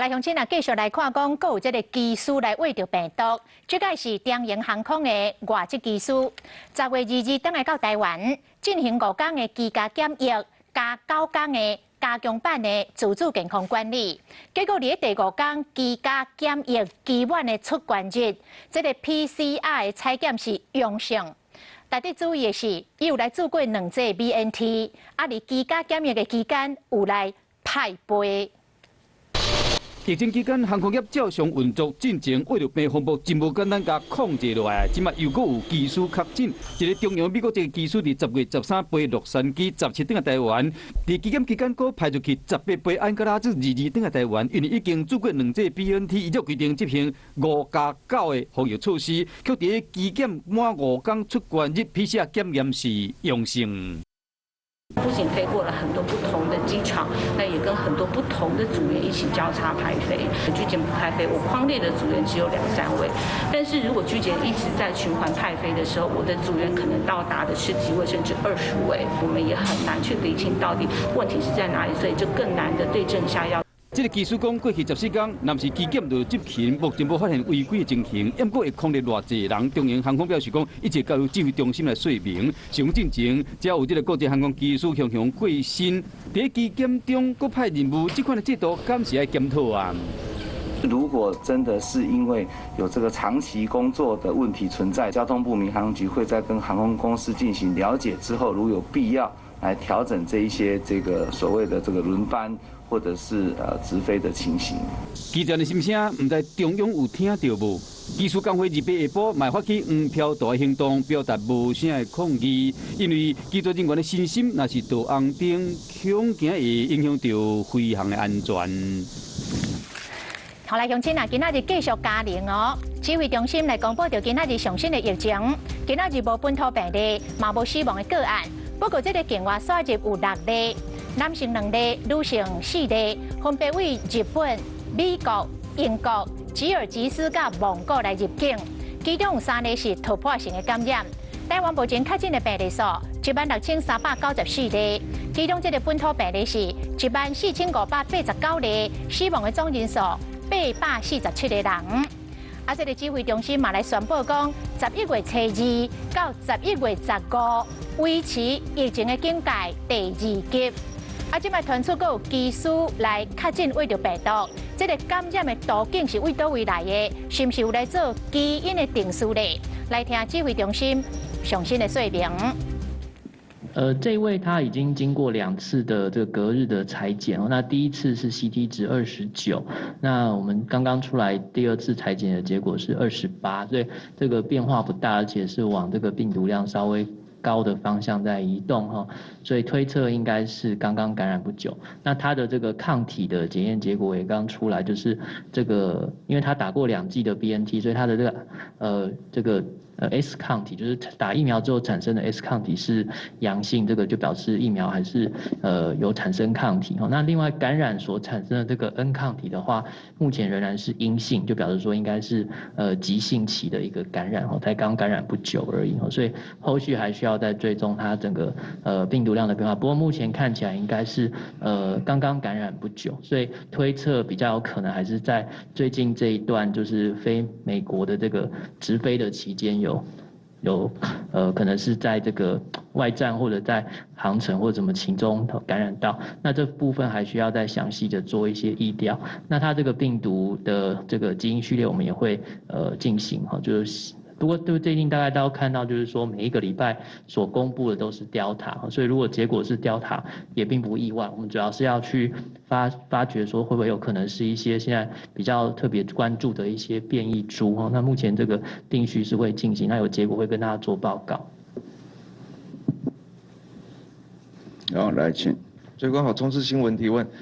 來鄉親啊，繼續來看講，閣有這个機師來穢著病毒。這个是長榮航空的外籍機師，10月22轉來到台灣進行5工的居家檢疫，加9工的加強版的自主健康管理。結果佇咧第五工居家檢疫期滿的出關日，這个 PCR 的採檢是陽性。值得注意的是，伊有來注過兩劑 BNT，啊，佇居家檢疫的期間有來派飛。疫情期間，航空業照常運作進前，穢著病風暴真無簡單，共控制落來。這馬又閣有機師確診，一个長榮美國籍機師佇10月13飛洛杉磯，17轉來台灣，佇機檢期間閣派出去18飛安哥拉至22轉來台灣，因為已經注過兩劑 BNT，依照規定執行5加9的防疫措施，卻佇機檢滿5工出關日 PCR 檢驗是陽性。不僅飛過了很多不同的機場，那也跟很多不同的組員一起交叉排飛。居檢不派飛，我匡列的組員只有兩三位，但是如果居檢一直在循環派飛的時候，我的組員可能到達的十幾位甚至20位，我們也很難去釐清到底問題是在哪裡，所以就更難的對症下藥。這个機師講，過去14工，若毋是機檢就執勤，目前無發現違規的情形。毋過會匡列偌濟人，長榮航空表示講，一直交由指揮中心來說明。想進前，只有這个國際航空機師雄雄過身，佇機檢中閣派任務，這款的制度敢是愛檢討啊？如果真的是因為有這個長期工作的問題存在，交通部民航局會在跟航空公司進行了解之後，如有必要來調整這一些這個所謂的這個輪班或者是直飛的情形。記者的心聲，毋知中央有聽著無？機師工會28下晡嘛發起黃飄大行動，表達無聲的抗議，因為機組人員的身心若是著紅燈，恐驚會影響著飛行的安全。好來，鄉親啊，今仔日繼續加零哦。指揮中心來公布著今仔日上新的疫情，今仔日無本土病例，嘛無死亡的個案。不過這个境外輸入有六例，男性兩例，女性四例，分別為日本、美國、英國、吉爾吉斯佮蒙古來入境，其中有三例是突破性的感染。台灣目前確診的病例數16,394例，其中這个本土病例是14,589例，死亡的總人數847個人。啊，這个指揮中心嘛來宣布講，11月初2到11月15維持疫情的警戒第二級。啊，這擺傳出閣有機師來確診穢著病毒，這个感染的途徑是佇佗位來的？是毋是有來做基因的定序咧？來聽指揮中心上新的說明。這位他已經經過兩次的這個隔日的採檢哦，那第一次是 CT 值29，那我們剛剛出來第二次採檢的結果是28，所以這個變化不大，而且是往這個病毒量稍微高的方向在移動哈，所以推測應該是剛剛感染不久。那他的這個抗體的檢驗結果也剛出來，就是這個，因為他打過兩劑的 BNT，所以他的這個S 抗體就是打疫苗之後產生的 S 抗體是陽性，這個就表示疫苗還是有產生抗體哈。那另外感染所產生的這個 N 抗體的話，目前仍然是陰性，就表示說應該是急性期的一個感染哦，才剛感染不久而已哦，所以後續還需要再追蹤它整個病毒量的變化。不過目前看起來應該是剛剛感染不久，所以推測比較有可能還是在最近這一段就是飛美國的這個直飛的期間有可能是在這個外站或者在航程或者怎麼其中感染到，那這部分還需要再詳細的做一些疫調。那它這個病毒的這個基因序列，我們也會進行哈，就是不過對最近大概都看到，就是說每一個禮拜所公布的都是 Delta，所以如果結果是 Delta，也並不意外。我們主要是要去發掘說會不會有可能是一些現在比較特別關注的一些變異株哈。那目前這個定序是會進行，那有結果會跟大家做報告。好，來請。最高好，中視新聞提問。